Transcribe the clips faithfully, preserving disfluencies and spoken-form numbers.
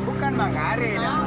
Bukan mangareh dah.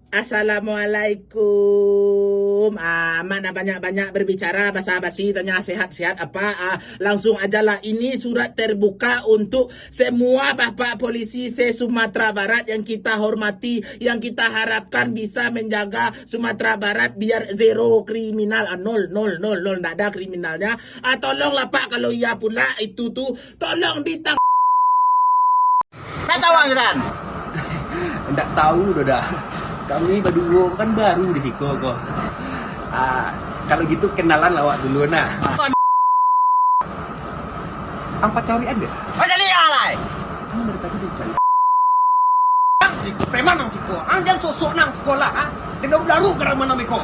Assalamualaikum. Ah, aman, ah, banyak-banyak berbicara, basa-basi, tanya sehat-sehat apa, ah, langsung aja lah. Ini surat terbuka untuk semua bapak polisi se-Sumatera Barat yang kita hormati, yang kita harapkan bisa menjaga Sumatera Barat biar zero kriminal, ah, nol, nol, nol, nol, ndak ada kriminalnya. Ah, tolonglah, Pak, kalau iya pula itu tu, tolong ditang- Ndak tahu ang, Ran? Ndak tahu doh, dah. Kami baduo kan baru di siko ko. Ah, kalau gitu kenalan awak dulu, nah. Ang pacari ado? Macam ni, alai. Ang dari tadi dicari. Ang siko, preman ang siko. Ang jan sok-sok nang sikolah, ha? Den daru-daru garang manam iko.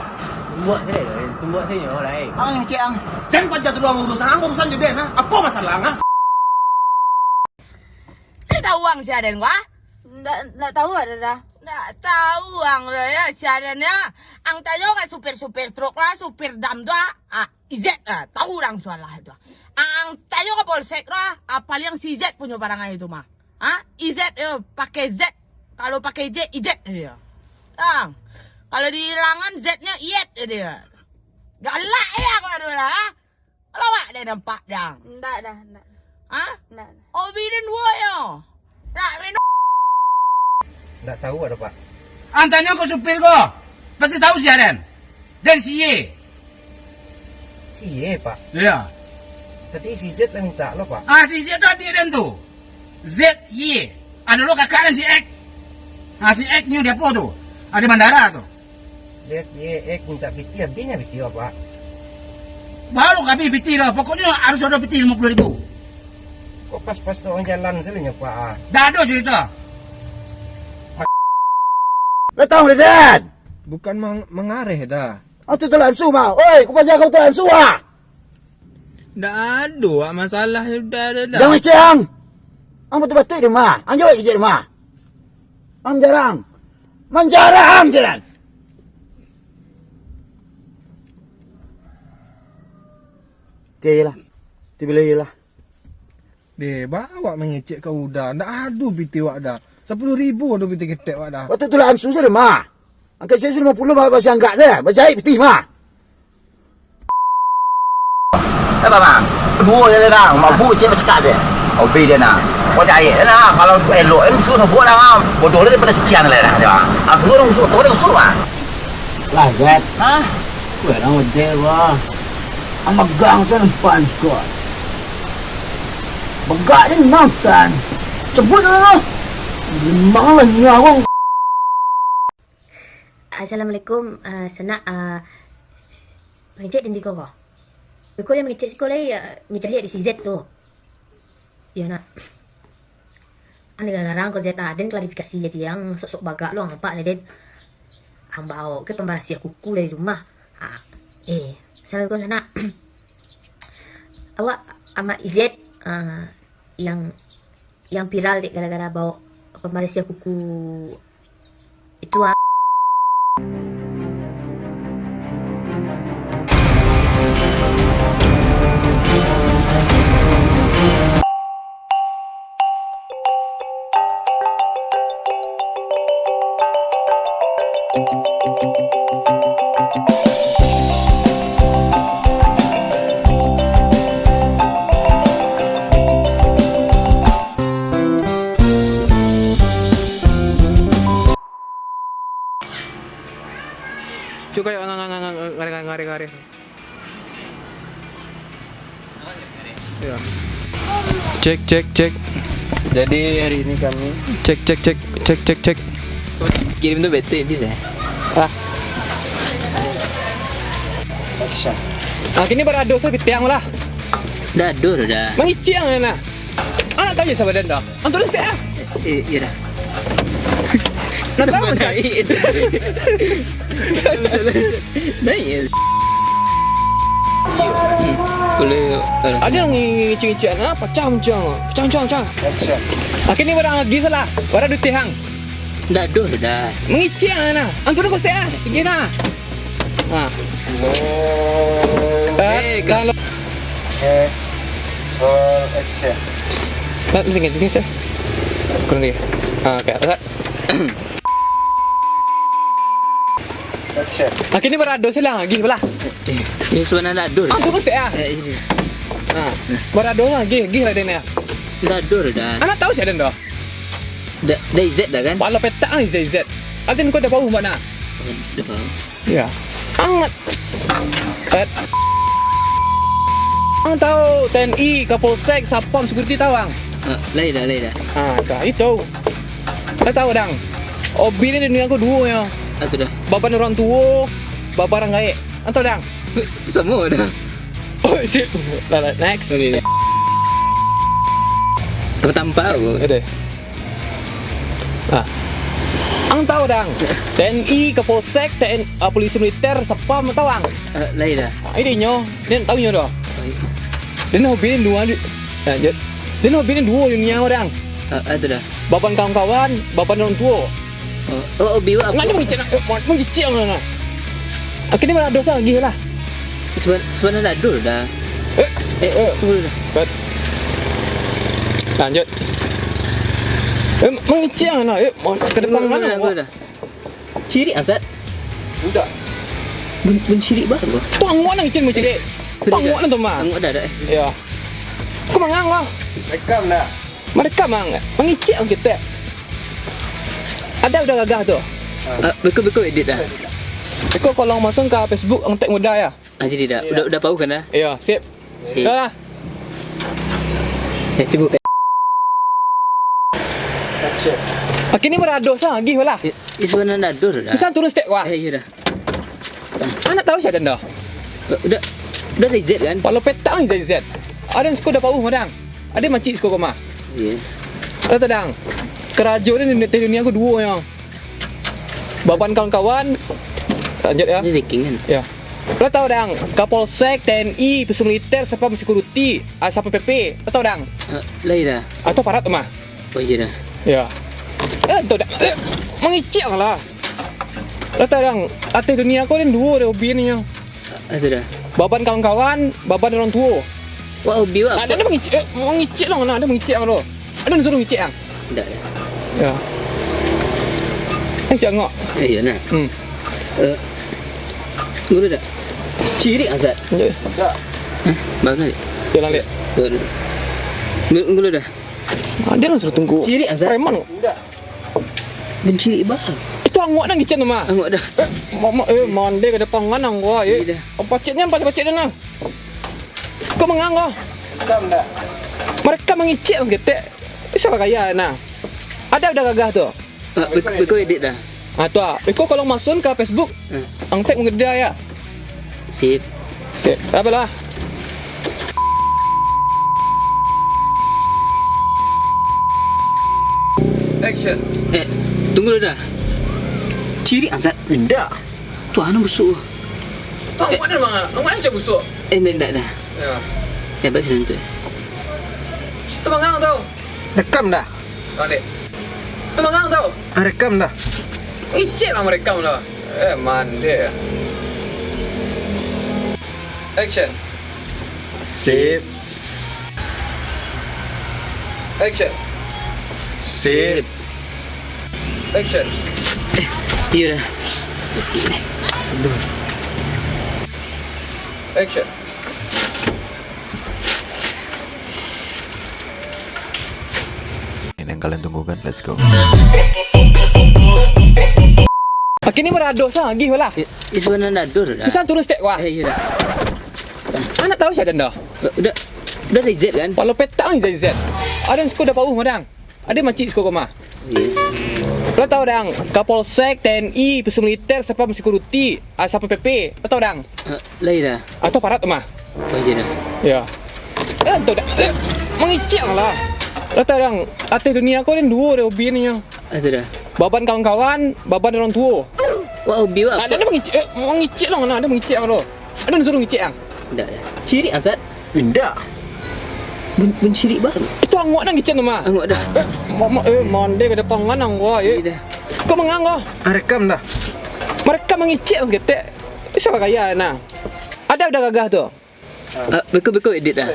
Tumbuak sajo, tumbuak sajo, alai. Ang cek ang. Jan paja tu doang urusan, ang urusan jo den, ha? Apo masalah ang, ha? Ndak tahu ang si Aden ko, ah? Ndak, ndak tahu ado dah. Ndak tahu ang lah ya, si Aden ya. Ang tanyo ka supir-supir truk lah, supir dam tu, ah. Ah, Izet lah, tahu urang sualah tu. Ang tanyo ka polsek tu, ah. Ah, paliang si Izet punyo parangai tu mah. Ah, Izet yo, pakai Z. Kalau pakai J, Izet je. Ang, kalau dihilangan Z-nyo, Iyet je dia. Galak ya ang tu lah, ah. Lawak deh nampak dang. Ndak dah, ndak. Hah? Ndak dah. Obi den duo yo. Ndak minum. Ndak tahu ado, Pak. Ang tanyo ka supir ko. Pasti tahu si Aren. Den si Ye. Si Ye, Pak? Iya. Tadi si Z lah minta lo, Pak. Ah, si Z tu adik den tu. Z Y. Ado lo kakak den si Ek. Ah, si Ek nyo di apo tu? Ah, di bandara tu. Lihat, ye, eh, minta piti, habisnya piti, Pak. Baru kami piti dah. Pokoknya harus ada piti lima puluh ribu. Kok pas-pas tu orang jalan salinyo, Pak, ah? Dah ada cerita. Lo tahu, Deden? Bukan mang-, mangareh dah. Ah, tu, tu langsung, ah. Oi, ku paja kau tu langsung, ah. Ndak ado, Wak, masalah sudah ado dah. Jangan cek ang. Ang batua-batua di rumah. Ang jawab kecek di rumah. Ang jarang. Manjarang jalan. Oke lah. Tiba lagi lah. Deh, ba awak mangecek ka Uda. Ndak ado piti wak dah. Sapuluah ribu ado piti ketek wak dah. Waktu tu langsung sajo mah. Angkek saya lima puluh, ba-, basi angkak sajo. Bajahit piti mah. Eh, Bang, Bang. Duo je lah, Bang. Mabuk cek bacakak je. Hobi dia nak. Kau jahit je nak. Kalau elok kan suruh sebut lah, Bang. Bodoh lah daripada cician lah, Bang. Ah, suruh orang usul, orang usul, Bang. Lah, Zat. Hah? Kau orang ojek, Bang. Ang magang sen pan siko. Bagak ni nang tan. Cebut lah. Memang lah nyawa. Assalamualaikum, ah, sanak, ah, mangecek den siko ko. Beko den mangecek siko lai, ah, mangecek liek di si Z tu. Iyo, nak. Ang garang-garang ko Z, ah, den klarifikasi jadi ang sok-sok bagak lo, ang nampak lai den. Ang baok ka pambarasiah kuku dari rumah. Ah, eh, assalamualaikum, sanak. Awak amak Izet, ah, yang, yang viral dek gara-gara baok pambarasiah kuku itu, ah. Cukup, yuk, nga-, nga-, nga-, nga-, ngare, ngare, ngare, ngare. Iya. Cek, cek, cek. Jadi, hari ini kami Cek, cek, cek, cek, cek, cek. Kirim tu bete, bisa? Ah. Action. Ah, kini barado sa pitih ang lah. Dah ado dah. Mangecek ang nah. Ang ndak tahu jo sia badan dah. Ang turun saketek ah. Eh, iyo dah. Ndak tahu sia. Naiak. Iyo. Hmm. Boleh. Ado nan ngecek-ngecek nah, pacah macam. Pacah, pacah, pacah. Action. Akhirnyo barang lagi salah. Barang duit ang. Ndak ado dah. Mangecek ang nah. Ang turun saketek ah. Tinggi nah. Ah. Eh, kalau Eh, roll action. Nah, tinggi, tinggi, sir. Kurang tinggi. Ah, oke. Alright. Action. Akhirnyo barado salah, gih balah. Eh, eh, ini sabananyo ndak ado. Ah, turun saketek ah. Eh, ini. Ah, barado lah, gih, gih lah dia ni. Ndak ado dah. Ang ndak tahu sia badan dah. Da-, dari Z dah kan? Palo petak ang Z Z. Aden kau dah bau mana? Oh, dah bau. Ya. Ang, eh, ang tahu T N I, Kapolsek, Satpam, security tahu ang? Ah, lai dah, lai dah. Ah, dah itu. Ang tahu dang. Hobi ni dunia ko duo nyo. Ah, tu dah. Baban urang tuo, baban urang gaek. Ang tahu dang. Samo dah. Oh, sip. Lah, lah, next. Sorry, sorry. Tampak-tampak aku. Ada. Ah. Ang tahu dang. T N I, Kapolsek, T N I, ah, polisi militer, Satpam, tahu ang? Eh, lai dah. Ah, ini nyo, dia tahu nyo dah. Oh, iya. Dia hobi ni duo di-, lanjut. Dia hobi ni duo dunia orang. Ah, ah, tu dah. Baban kawan-kawan, baban urang tuo. Oh, oh, oh, biwak Nanya apa? Mangecek nak, eh, mangecek nak. Akhirnyo barado salah, gih lah. Seben-, sabananyo ndak ado dah. Eh, eh, tunggu dulu dah. Lanjut. Eh, mangecek ang nah. Eh, ke depan mana? Cirik ang, Sat? Indak. Bun, bun cirik bah ko. Tu angok nang icin mangecek. Sudah, sudah. Angok nang tu mah. Angok dah, dah. Ya. Kau mangang kau? Rekam dah. Marekam ang. Mangecek ang ketek. Ada udah gagah tu. Ah, beko, beko edit dah. Beko kalau masuk ka Facebook, ang tag muda ya. Ah, jadi dah. Udah, udah pauh kan dah? Iya, sip. Sip. Dah lah. Eh, cubo. Action. Akhirnyo barado sa, gih lah. Ya, ya, sabananyo ndak ado dah. Bisa turun saketek wah. Eh, iya dah. Ang ndak tahu sia badan dah. Eh, udah, udah dari Z kan? Palo petak ang Z Z. Aden siko dah pauh madang. Aden mangecek siko ko mah. Iya. Tahu tak dang? Karajo ni di dunia ko duo nyo. Baban kawan-kawan. Lanjut ya. Ini leaking kan? Ya. Lo tahu dang, Kapolsek, T N I, Polisi Militer, Satpam Security, ah, Satpol P P. Lo tahu dang? Eh, lai dah. Atau aparat tu mah. Oh, iya dah. Ya. Eh, tu dah. Eh, mangecek lah. Lo tahu dang, ateh dunia ko ni duo deh hobi ni nyo. Ah, tu dah. Baban kawan-kawan, baban urang tuo. Wah, hobi wak. Nah, apo? Ado mangecek, eh, mangecek lah, nah, ado mangecek ang tu. Ado nan suruh ngecek ang? Indak ado. Ya. Ang cangok. Eh, iya nah. Hmm. Eh, ngulu dah. Cirik ang, Sat. Indak. Hah? Baru lagi. Jalan, Dek. Tuh, tuh. Ngulu, ngulu dah. Ah, dia langsung tunggu. Cirik ang, Sat. Preman. Indak. Ado cirik bah. Itu angok nang kicen tu mah. Angok dah. Eh, mama, eh, mande ka datang manang gua, eh. Iya dah. Paciknyo, pacik-pacik dah nah. Kau mangang kau? Rekam dah. Mereka mangecek ang ketek. Bisa lah kaya nah. Ada udah gagah tu. Ah, beko, beko edit dah. Ah, tu ah. Beko kalau masuk ka Facebook, hmm, ang tag mangecek ya. Sip. Sip. Apalah. Action. Eh, tunggu dulu dah. Cirik ang, Sat. Indak. Tu anu busuk. Tu angok dah mah. Angok dah macam busuk. Eh, indak, indak dah. Ya. Ya, buat sini tu. Tu mangang tu. Rekam dah. Balik. Tu mangang tu. Ah, rekam dah. Icik lah merekam lah. Eh, mande. Action. Sip. Action. Sip. Action. Eh, iya dah. Aduh. Action. Ini yang kalian tunggu kan? Let's go. Akhirnyo barado sa, gih lah. Ya, ya, sabananyo ndak ado dah. Bisa turun saketek wah. Eh, iya dah. Ang ndak tahu sia badan dah. Eh, udah, udah dari Z kan? Palo petak ang Z Z. Aden siko dah pauh madang. Aden mangecek siko ko mah. Iya. Lo tahu dang, Kapolsek, T N I, Polisi Militer, Satpam Security, ah, Satpol P P. Lo tahu dang? Eh, lai dah. Atau aparat tu mah. Oh, iya dah. Ya. Eh, tu dah. Eh, mangecek lah. Lah, tadang, ateh dunia ko ni duo dah hobi ni, nyo. Ah, tu dah. Baban kawan-kawan, baban urang tuo. Wah, hobi wak. Ada, ada mangecek, eh, mangecek lah, mana ada mangecek kalau. Ada disuruh ngecek, ang? Ndak, dah. Cirik, Azat? Indak. Bun, bun cirik, Bang. Itu angok nang ngecek tu, mah. Angok dah. Eh, mama, eh, mande ka depan ngan angok, eh. Iya dah. Kau mangang kau? Ah, rekam dah. Merekam mangecek, ang, ketek. Bisa lah kaya, nah. Ada udah gagah tu. Ah, beko, beko edit dah.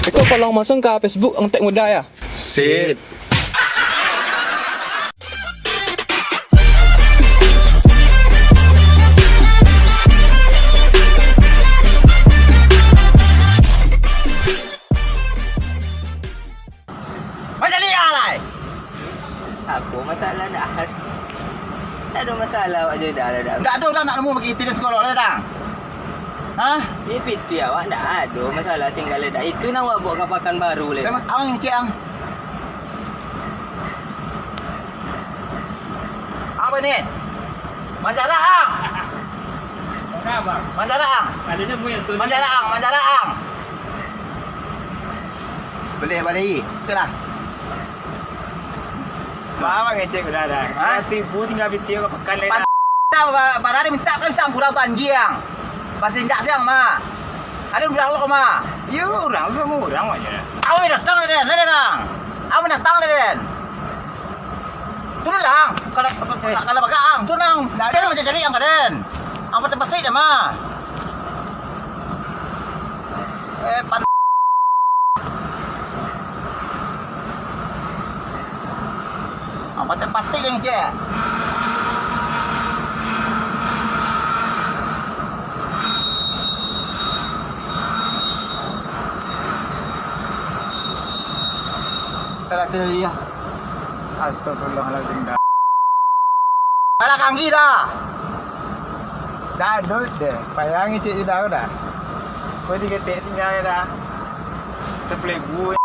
Beko tolong masuk ka Facebook Angtek Muda ya. Sip. Macam ni lah, lai. Apo masalah, dah? Tak ado masalah awak jo dah, dah. Ndak ado dah nak nemu bagi iti di sekolah, dah, dah. Hah? Di piti awak ndak ado masalah tinggal, dah. Itu nang awak bawa ka Pakanbaru, leh. Memang awak ngecek, ang. Apa ni? Masalah, ang. Masalah, ang. Masalah, ang. Masalah, ang. Boleh, boleh. Itulah. Mama ngecek udah dah. Hah? Tibu tinggal piti ka Pakan, leh. Padahal minta kan sang kurang tu anjiang. Masih indak siang, mah. Ada bilang lo, mah. Yo, urang sama urang aja. Awak datang, Den. Ada, Den. Awak datang, Den. Turun lah, ang. Kalau, kalau, kalau bagak, ang. Turun, ang. Ndak ada. Turun macam cari, ang, Den. Ang, patah-patah dah, mah. Eh, pan-, ang, patah-patah yang cek. Kalau tu dia. Astagfirullahaladzim, dah. Alah kanggi dah. Dah, dot deh. Payah ngecek je dah, dah. Kau tiga tek tinggal dah. Sepuluh ribu.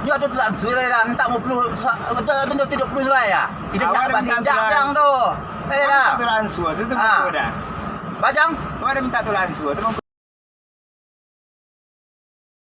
Nyo ado tu langsung lah, dah. Minta lima puluh, sa-, ado, ado tu dua puluh lah, ya. Kita awak tak dah minta basi, tu dah, lah. Siang tu. Eh, dah. Minta tu langsung, tu, tu, ah, tu dah. Bajang? Kau dah minta tu langsung, tu.